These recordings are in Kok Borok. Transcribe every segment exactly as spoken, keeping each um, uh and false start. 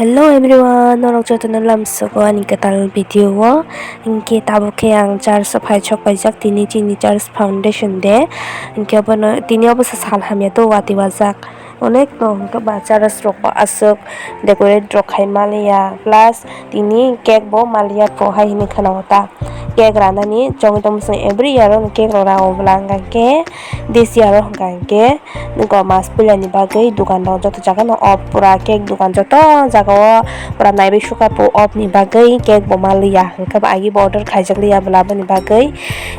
Hello everyone, norok jotono lamsogo ani kwtal video o. Hinkhe tabuk khe ang church o phai sok paijak, tini chini church foundation day. Hinkhe obono, tini obo se sal hamya to watwi wajak. Onek no hinkhe ba church rok bo aswk decorate rok khai maliya, plus tini cake bo maliya ko hai hinwi khwnao ta. Cake ranani chongwi tongmosong every year o cake rok rao bwla, hinkhe this year o hinkhe Nokgo mas puilani bagwi dukan rok joto jaga no off, pura cake dukan joto jaga o pura naiwi sukha po off ni bagwi cake bo maliya, hwnkhe bo agi bo order khaijak liya bwla boni bagwi.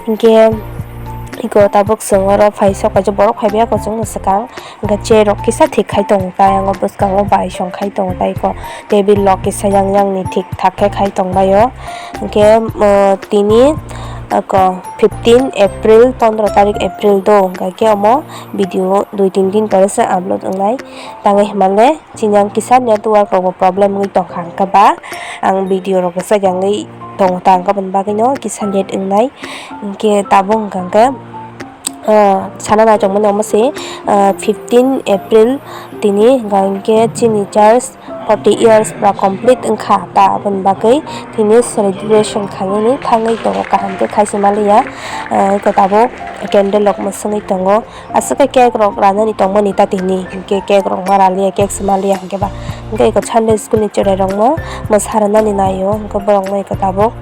Hinkhe iko tabuk chwng oro phai sok kaisa borok phaibai ako chwngno swkang, hinkhe chair rok kisa thik khai tongo ta, ayang o bwskango bai song khai tongo ta iko table rok kisa yang yang ni thik thak khe khai tongbai o. Hinkhe tini ako fifteen April, pondro tarik April do, hinkhe omo video dui tin din pore se upload wngnai. Tangwi hwnmale chini ang kisa network rokbo problem wngwi tongkha, hwnkhe ba ang video rok rwchapya wngwi tongo ta, hwnkhe aboni bagwino kisa late wngnai. Hinkhe tabuk hwnkha hwnkhe, ah, sana naichongmani omo se, ah, fifteen April tini hwnkha hwnkhe chini church forty years pura complete wngkha ta, aboni bagwi tini celebration khainani thangwi tongo, kaham khe khai se maliya, ah, iko tabuk candle rok mwswngwi tongo. Aswk khe cake rok ranani tongmani ta tini, hinkhe cake rok ma raliya, cake se maliya hinkhe ba. Hinkhe iko Sunday school ni cherai rokno mwsa rwnani naio, hinkhe borokno iko tabuk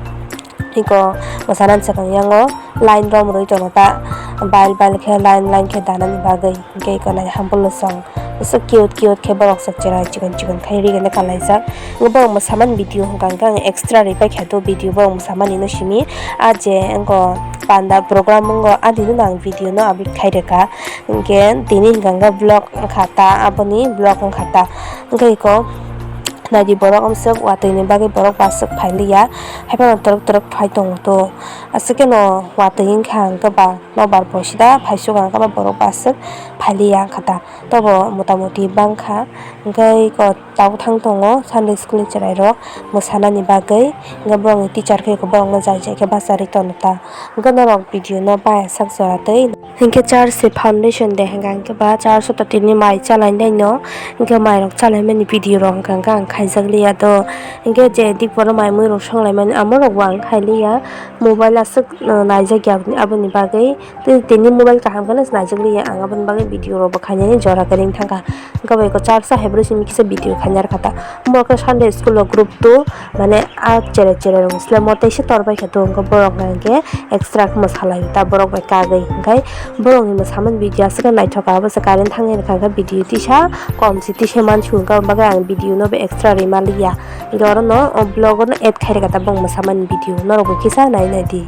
iko mwsanani swkang yango line rom rwui tongo ta, bile bile khe line line khe danani bagwi. Hinkhe iko nai hambolo song, aswk cute cute khe borok se cherai chikon chikon khai rigena kalaijak. Borok mwsamani video hwnkha hwnkhe ang extra ripai kha to video borok mwsamani no simi. Ah je wngkha panda program wngo, adino ang video no upload khai rwkha. Hinkhe tini hwnkha hwnkhe vlog wngkha ta, aboni vlog wngkha ta. Hinkhe iko naidi borok amswk watwi ni bagwi borok bo aswk phailiya, haiphano twrwk twrwk phai tongo to. Aswk kheno watwi wngkha hwnkhe ba nokbar bo sida phaisuk ang khe ba borok bo aswk phailiya wngkha ta. Tobo motamoti bangkha, hinkhe iko tabuk thang tongo Sunday school ni cherai rok mwsanani bagwi, hinkhe borokni teacher khe borokno jai jai khe bacharwi tono ta. Hinkhe norok video no baya sak jora twi hinkhe church se foundation day hinkha hinkhe ba church o to tini mai chalainai no, hinkhe mai rok chalaimani video rok hinkha hinkhe ang khaijak liya do, hinkhe je diporo mai mui rok songlaimani amo rok bo ang khailiya, mobile aswk naijak ya aboni bagwi. Tei tini mobile kaham khe no se naijakliya, ang aboni bagwi video rok bo khainani jora kwrwi thangkha. Wngkha bai khe church o hai bwrwi simi kisa video khaina rwkha ta. Omo khe Sunday school o group two, mane a cherai cherai rok selemo teisa tor bai khe to, wngkha borok hwnkha khe extra khe mwsa lai ta borok bai kagwi, hwnkhe borok ni mwsamani video aswk khe naithok kha, abo se current thangwi rwkha, hwnkhe video tisa kom se tisa mansu, wngkha aboni bagwi ang video no bo extra rwima liya. Hinkhe oro no o vlog o no add khai rwkha ta bong mwsamani video, norok bo kisa nai nai di.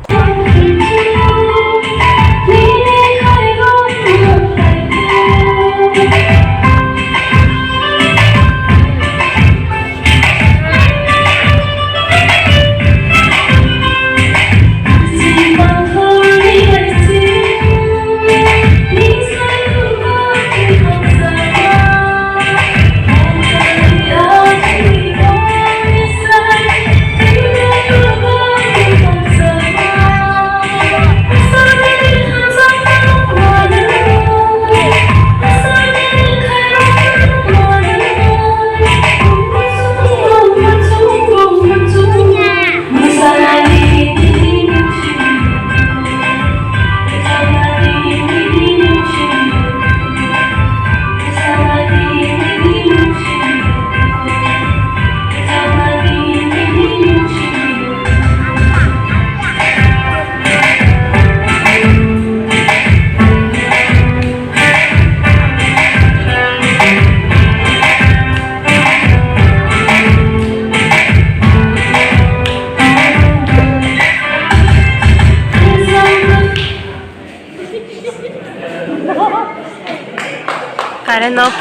Current off.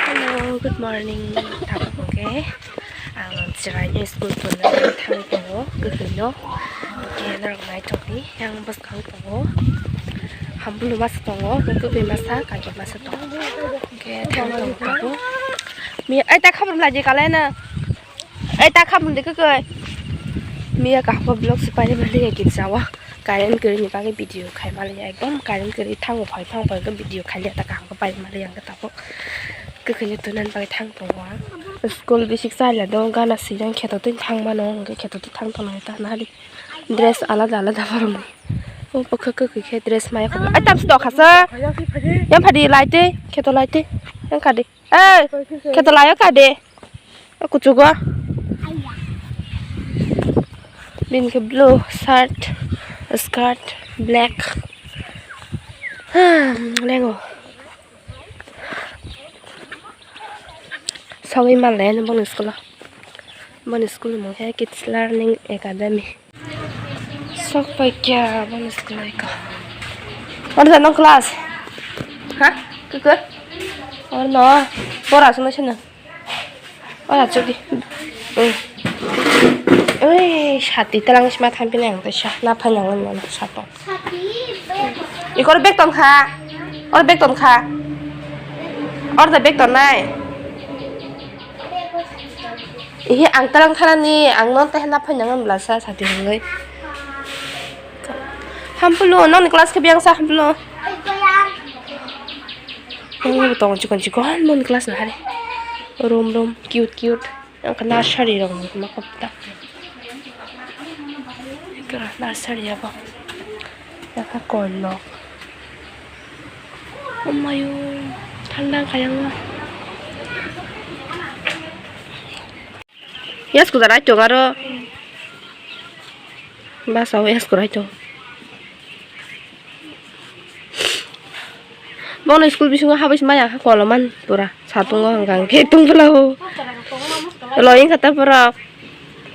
Hello, good morning. Tabuk hwnkhe ang chwraino school tonna thang tongo, kwkhwino. Hwnkhe norok naithokdi, yang bwskang tongo. Hambulu masa tongo, kwkhwi masa, kaki masa tongo. Hwnkhe thang tongo tabuk. Mi, ai ta khabam laji kalai na. Ai ta khabam de kwkhwi. Miya kaham vlog se paimani ya girja o. Current kwrwini bagwi video khaimaliya, ekdom current kwrwi thango phai phang phai khe video khailiya ta kaham khe paimaliya hwnkhe tabuk kwkhwino tunani bagwi thang tongo ang. School bisik chaya do gana swijang kheto twi thang mano, hwnkhe kheto twi thang tongo ta nahadi dress alada alada borokni. O bwkhak kwkhwi khe dress maya khwlai. Ai tamsi dokhasa. Yang phadi lai twi, kheto lai twi. Yang khadi. Ei, kheto layo khadi. O kuchugo. Bini khe blue shirt, skirt, black. Lengo. Sogwi manlai ani boni school o. Boni school ni mung khe Kids Learning Academy. Sok pai kya boni school o eko. Oro da nong class? Ha? Kukur? Oro no. Pora sung sung. Ora chudi. Ui. Ui, sati telang sima thampini ang tesa. Na phai nang no sato. Ikor bag tongkha. Or bag tongkha. Or da bag tongnai. Ihi ang tarang tharani ang non teh na phai nang bla sa sati hwnwi. Hampulu non class ke biang sa hampulu. Ang tong chikon chikon mon class na hari. Rom rom cute cute. Ang khe nursery rok ni ma kop ta. Nursery abo. Yakha koi nok. Omayo, thanda kayang. Yes, kuda rai tong aro. Basa o yes kurai tong. Bono school bisingo habis maya kha koloman pura satungo hwnkha hwnkhe tungphla o. Lo wngkha ta borok.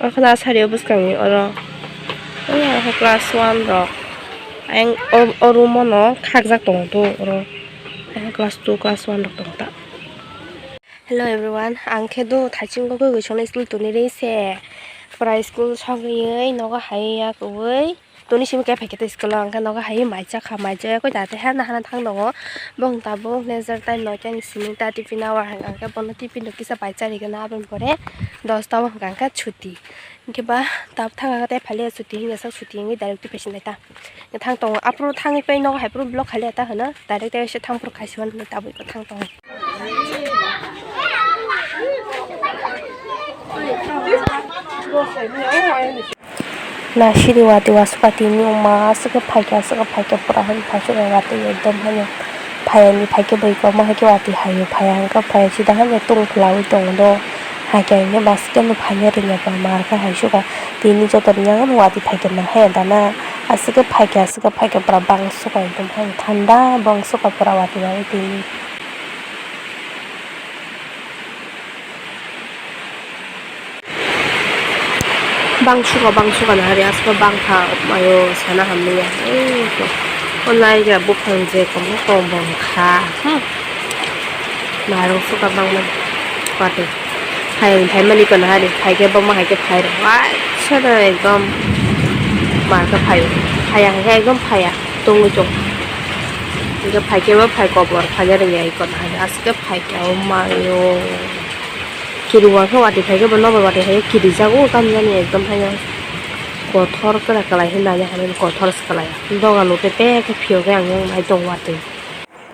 Okhna sario bwskangni oro. Oya khe class one rok. Ayang o, o room o no khakjak tongo to oro. Ayang class two, class one rok tongo ta. Hello everyone, ang khe do thaiching gogoi goi songni school tuni ri se. Pura school sogwi nogo hai ya kwbwi. Toni simi khe phaikhe tei school o, hwnkhe nogo hai mai chakha, mai chaya koi da tei hana hana thang tongo. Bong tabuk leisure time noita ni simi ta tiffin hour hwnkha, hwnkhe bono tiffin rok kisa bai charigwna, aboni pore dosta o hwnkha, hwnkhe chuti. Hwnkhe ba tab thang khe tei phaile chuti hwnkhe sak chuti hwnkhe direct tiffin sinai ta. Thang tongo, aphuru thangwi pai nogo hai phuru vlog khaile ta hwno, direct tei se thang phuru khai se mani tabuk thang tongo. Na siri wati wasukha tini wngma aswk khe phaikha, aswk khe phaikha pura hwn phaisukha watwi ekdom haino phaiya ni phaikhe bai kwma hai khe watwi haio phaiya hwnkhe phaiya sida haino tung khwlaui tongo do haikhe hwnkhe baskhe no phaina rwngya ba markha haisukha tini joto rwngya watwi phaikhe nahaya dana aswk khe phaikha aswk khe phaikha pura bangsukha ekdom haino thanda bangsukha pura watwi rwi tini. Bang suka, bang suka na hari aswk bang kha, mayo sana hamliya. Ei, o nai ja buphang je komo komo bang kha. Hmm. Marung suka bang man. Pati. Hai, hai mani kono hari, hai ke bama hai ke phai rok. Wai, sana ekdom. Mar ke phai. Phaya, hai ke ekdom phaya. Tungwi tung. Hingke phai ke bo phai kobor, phai ya rwngya iko na hai. Aswk ke phai ke o mayo. Kiri wngkha watwi phai khe bo nobar watwi phai khe kiri jago tamjani ekdom haino kothor kwrak kwlai hinwi nani haino kothor se kwlai doga lute pek khe phiyok khe ang nai tongo watwi.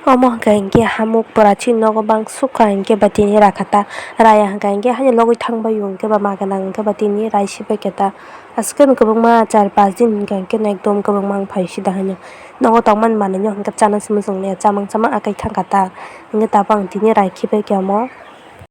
Omo hwnkha hinkhe hamuk pura chini nogo bang sukha hinkhe ba tini rakha ta raya hwnkha hinkhe haino logwi thangbai o hinkhe ba ma gwnang hinkhe ba tini rai sibai khe ta aswk khe kwbangma char pas din hwnkha hinkhe ekdom kwbangma wng phai sida haino nogo tongmani manwino hinkhe chana se muchung nai chamang chamang akai thangkha ta hinkhe tabuk ang tini rai khibai khe omo.